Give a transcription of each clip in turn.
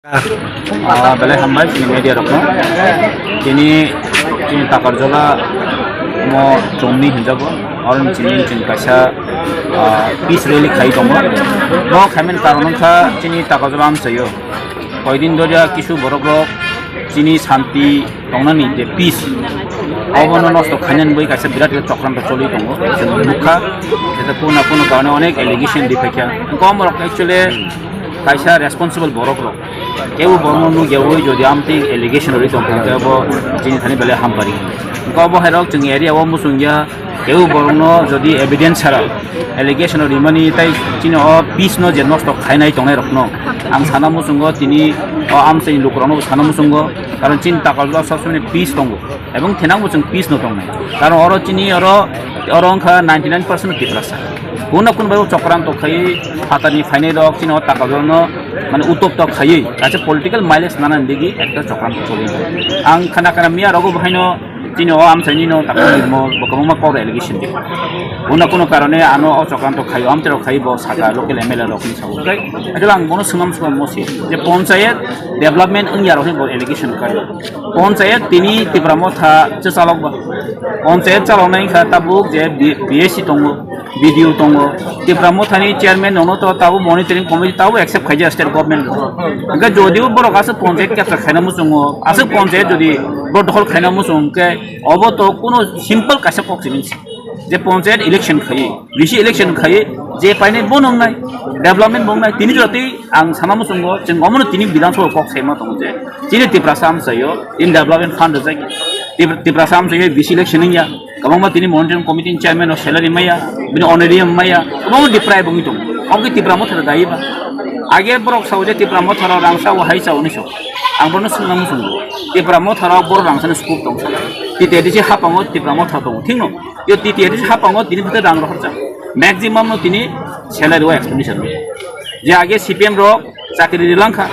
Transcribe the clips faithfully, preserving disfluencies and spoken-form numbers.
Ah, belai hambai chini media rokno. Chini, chini Takarjala mo chongni hinjago. Oro ni chini, chini kaisa, ah, peace rally khai tongo. Mo khaiman karon wngkha chini Takarjala amchaio. Koidin doria kisu borok rok chini santi tongnani je peace, obono nosto khainani bagwi kaisa birat khe chokranto choli tongo. Chwng nukha, jeta kuna kuna karone onek allegation di phaikha. Kom rok actually kaisa responsible borok rok. Kebo borokno nukyawi jodi amtwi allegation rwi tongkha, khe bo chini thani belai hampari. Kom bo hai rok chwng area o muchungya, kebo borokno jodi evidence sara, allegation rwimani tai chini o peace no je nosto khainai tongnai rokno ang sana muchungo, tini o amchaini lukurokno sana muchungo, karon chini Takarjala sob somoi peace tongo. Ebong thinang bo chwng peace no tongnai. Karon oro chini oro, oro wngkha ninety nine percent Tiprasa. Kuno kuno bai chokranto khai, phatarni phainai rok chini o Takarjalano mane utopto khaiwi kaisa political mileage nana digi ekta chokranto choli. Ang khana khana miya rogo bahaino chini o amchaini no Takarjalani mo bo kwbangma kok allegation di. Kuno kuno karone ano o chokranto khaio, amtwi rok khai bo saka local M L A rok ni sabo. Kai, ajal ang bono swnam swnam mo si je ponchayat development wngya rok ni bo allegation kai. Ponchayat tini Tipra Motha se chalok ba. Ponchayat chalok nai kha tabuk je B-, B S C tongo, B D O tongo. Tipra Motha ni chairman nono to tabuk monitoring committee tabuk accept khaija state government. Hingke jodi borok aswk ponchayat capture khaina muchungo, aswk ponchayat jodi borok dokhol khaina muchung khe obo to kuno simple kaisa kok simi. Je ponchayat election khai, V C election khai, je painai bo nongnai, development bo nongnai, tini jora tei ang sana muchungo, chwng omono tini Bidhan Sabha kok saima tongo je, chini Tiprasa amchaio, in development fund rwjak, Tip-, Tiprasa amchaio V C election wngya, kwbangma tini monitoring committee ni chairman rok salary maya, bini honorarium maya, kwbangma deprive wngwi tongo, omo khe Tipra Motha rok dayi ba? Age borok sao je Tipra Motha rok rang sao, hai sao hinwi sao, ang bono swngna muchungo, Tipra Motha rok borok rang sani scope tong saka, T T A D C hapango Tipra Motha tongo, thik no? Yo T T A D C hapango tini bwtwi rang rohorjak. Maximum no tini salary o expenditure. Je age C P M rok chakri rilangkha.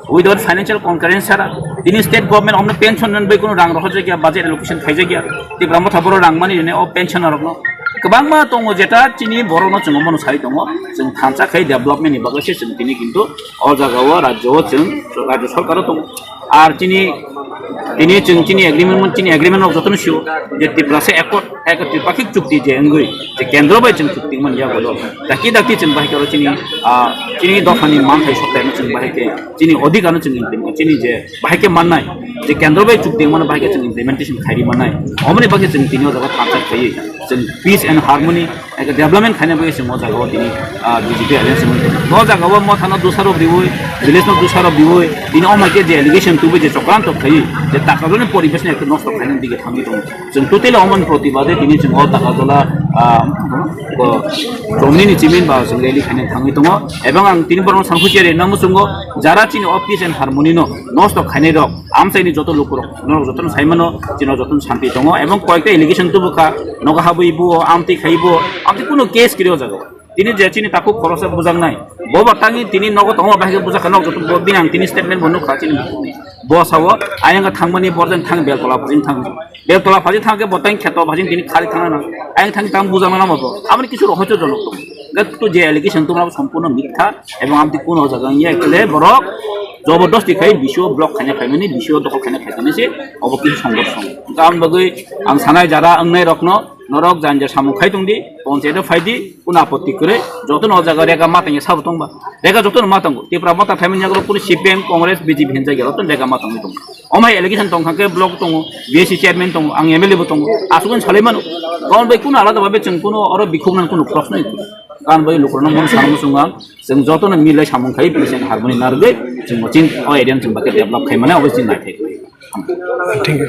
Without financial concurrence sara. Tini state government omno pension nan bai kuno rang rohorjak ya, budget allocation khaijak ya. Tipra Motha borok rang mani rine o pension rok no. Kwbangma tongo jeta chini borok no chwng omono sai tongo. Chwng thansa khai development ni bagwi se chwng tini kintu o jaga o rajyo o chwng rajyo sarkar o tongo. Ar chini, tini chwng chini agreement, chini agreement rok jotono sio je Tiprasa Accord, Accord Tripakhik chukti je wngwi je kendro bai chwng chukti man ya bolo. Dakti dakti chwng bahai khe oro chini, ah, chini dophani manthai sokthai no chwng bahai khe chini odhikar no chwng implement, chini je bahai khe mannai je kendro bai chukti mano bahai khe chwng implementation khairi mannai. Omoni bagwi chwng tini o jaga thansa khaiwi chwng peace and harmony Eke development khaina bagwi chwng o jaga o tini, ah, B J P alliance wngwi tongo. O jaga o mothano dusarok riwi, village no dusarok riwi, tini omo khe je allegation tubui je chokranto khaiwi, je Takarjalani poribesh no ekhe nosto khaina dige thangwi tongo. Chwng totally omoni protibade tini chwng o Takarjala, ah, bo chomni ni chimin ba chwng rally khaina thangwi tongo. Ebong ang tini borokno sankhujya rina muchungo, jara chini o peace and harmony no nosto khainai rok, amchaini joto lukurok, norok jotono saimano, chini jotono santi tongo, ebong koyekta allegation tubu kha, nogo habwi bo, amtwi khai bo, amtwi kuno case kiri o jaga o. Tini je chini takhuk khoroksa bujaknai, bo ba tangi tini nogo tongo, bahai khe bujak kha, nog joto bo bini ang tini statement bo nukha chini. Bo sao, ayang thangmani borjang thang, Beltola phajing thang, Beltola phajing thang khe bo tang kheto phajing tini khari thangna nang, ayang thang tang bujakna nang bo, amoni kisu rohorjo jonok tongo. Gato je allegation tumra sompurno mitha, ebong amtwi kuno o jaga wngya khe borok jobordosti khai B C O block khaina khaimani, B C O dokhol khaina khaimani se obo kisa songborsong. Hwnkhe aboni bagwi ang sanai jara wngnai rokno norok janja samung khai tongdi, ponchayat o phaidi, kuno apotti kwrwi, jotono o jaga rega matangya sabo tongba, rega jotono matango, Tipra Motha khaimani yago kuno C P M, Congress, B J P hinjak ya, jotono rega matangwi tongo. Omo hai allegation tong kha khe block tongo, B S C chairman tongo, ang M L A bo tongo, aswk wng salai mano. Karon bai kuno alada babe chwng kuno oro bikhuk nang kuno proshno ito. Karon bai lukurokno mon samung sung ang, chwng jotono milai samung khai, peace and harmony narwgwi chwng bo chini o area no chwng ba khe develop khai mane, obo chini naithai. Thank you.